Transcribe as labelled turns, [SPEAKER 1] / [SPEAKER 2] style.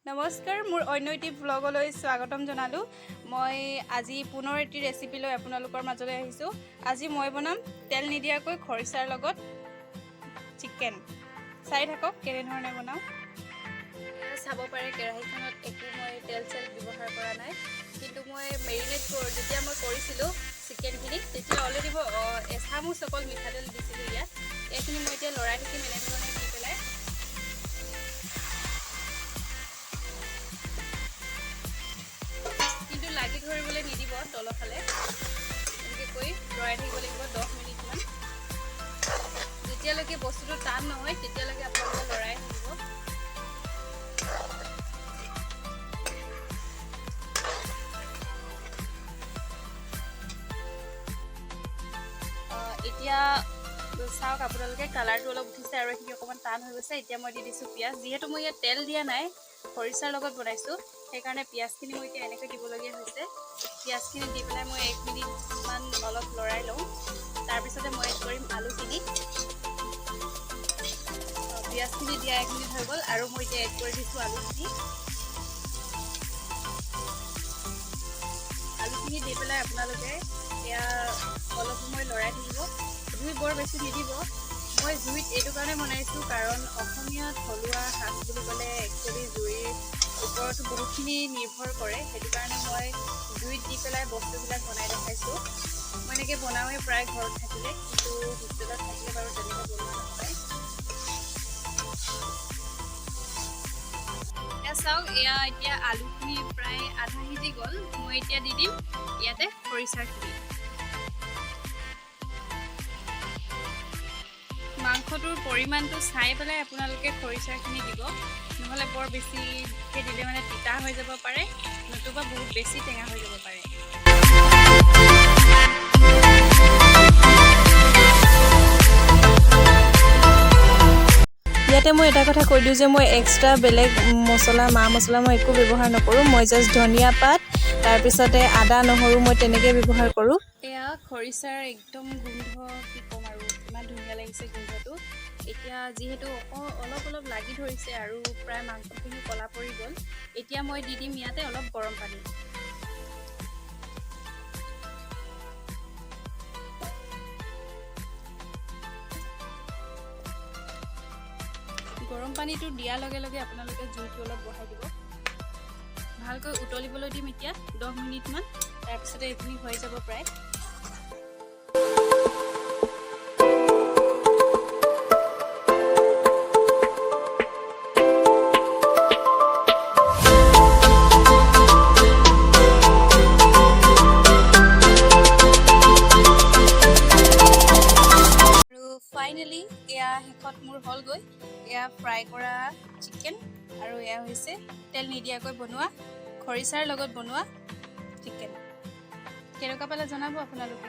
[SPEAKER 1] নমস্কাৰ, মোৰ অন্য এটি ভ্লগলৈ স্বাগতম জনালোঁ। মই আজি পুনৰ এটি ৰেচিপি লৈ আপোনালোকৰ মাজলৈ আহিছোঁ। আজি মই বনাম তেল নিদিয়াকৈ খৰিচাৰ লগত চিকেন। চাই থাকক কেনেধৰণে বনাওঁ। এয়া চাব পাৰে, কেৰাহীখনত একো মই তেল চেল ব্যৱহাৰ কৰা নাই। কিন্তু মই মেৰিনেট যেতিয়া মই কৰিছিলোঁ চিকেনখিনি, তেতিয়া অলৰেডি মই এচামুচ অকল মিঠাতেল দিছিলোঁ ইয়াত। এইখিনি মই এতিয়া লৰাই থাকিম এনেধৰণে দি পেলাই। কিন্তু লাগি ধৰিবলৈ নিদিব তলফালে। এনেকৈ কৰি লৰাই থাকিব লাগিব 10 মিনিটমান। যেতিয়ালৈকে বস্তুটো টান নহয়, তেতিয়ালৈকে আপোনালোকে লৰাই থাকিব। এতিয়া চাওক আপোনালোকে, কালাৰটো অলপ উঠিছে আৰু এইখিনি অকণমান টান হৈ গৈছে। এতিয়া মই দি দিছোঁ পিঁয়াজ। যিহেতু মই ইয়াত তেল দিয়া নাই, খৰিচাৰ লগত বনাইছোঁ, সেইকাৰণে পিঁয়াজখিনি মই এতিয়া এনেকৈ দিবলগীয়া হৈছে। পিঁয়াজখিনি দি পেলাই মই 1 মিনিটমান অলপ লৰাই লওঁ। তাৰপিছতে মই এড কৰিম আলুখিনি। পিঁয়াজখিনি দিয়া 1 মিনিট হৈ গ'ল আৰু মই এতিয়া এড কৰি দিছোঁ আলুখিনি। আলুখিনি দি পেলাই আপোনালোকে এয়া অলপ সময় লৰাই থাকিব। জুই বৰ বেছি নিদিব। মই জুইত এইটো কাৰণে বনাইছোঁ, কাৰণ অসমীয়া থলুৱা সাজ বুলি ক'লে একচুৱেলি জুইৰ ওপৰতো বহুতখিনি নিৰ্ভৰ কৰে। সেইটো কাৰণে মই জুইত দি পেলাই বস্তুবিলাক বনাই দেখাইছোঁ। মই এনেকৈ বনাওঁৱেই প্ৰায় ঘৰত থাকিলে, কিন্তু হোষ্টেলত থাকিলে বাৰু তেনেকৈ বনোৱা নহয়। এয়া চাওক, এয়া এতিয়া আলুখিনি প্ৰায় আধা সিজি গ'ল। মই এতিয়া দি দিম ইয়াতে খৰিচাখিনি। মাংসটোৰ পৰিমাণটো চাই পেলাই আপোনালোকে খৰিচাখিনি দিব। নহ'লে বৰ বেছিকৈ দিলে মানে তিতা হৈ যাব পাৰে, নতুবা বহুত বেছি টেঙা হৈ যাব পাৰে।
[SPEAKER 2] ইয়াতে মই এটা কথা কৈ দিওঁ যে মই এক্সট্ৰা বেলেগ মছলা, মা মছলা মই একো ব্যৱহাৰ নকৰোঁ। মই জাষ্ট ধনিয়া পাত, তাৰপিছতে আদা, নহৰু মই তেনেকৈ ব্যৱহাৰ কৰোঁ।
[SPEAKER 1] এয়া খৰিচাৰ একদম গোন্ধ, কি ক'ম আৰু, ইমান ধুনীয়া লাগিছে গোন্ধটো। এতিয়া যিহেতু অলপ অলপ লাগি ধৰিছে আৰু প্ৰায় মাংসখিনি ক'লা পৰি গ'ল, এতিয়া মই দি দিম ইয়াতে অলপ গৰম পানী। গৰম পানীটো দিয়াৰ লগে লগে আপোনালোকে জুইটো অলপ বঢ়াই দিব। ভালকৈ উতলিবলৈ দিম এতিয়া 10 মিনিটমান। তাৰপিছতে এইখিনি হৈ যাব প্ৰায়। আৰু ফাইনেলি এয়া শেষত মোৰ হ'লগৈ। এয়া ফ্ৰাই কৰা চিকেন আৰু এয়া হৈছে তেল নিদিয়াকৈ বনোৱা, খৰিচাৰ লগত বনোৱা চিকেন। কেনেকুৱা পালে জনাব আপোনালোকে।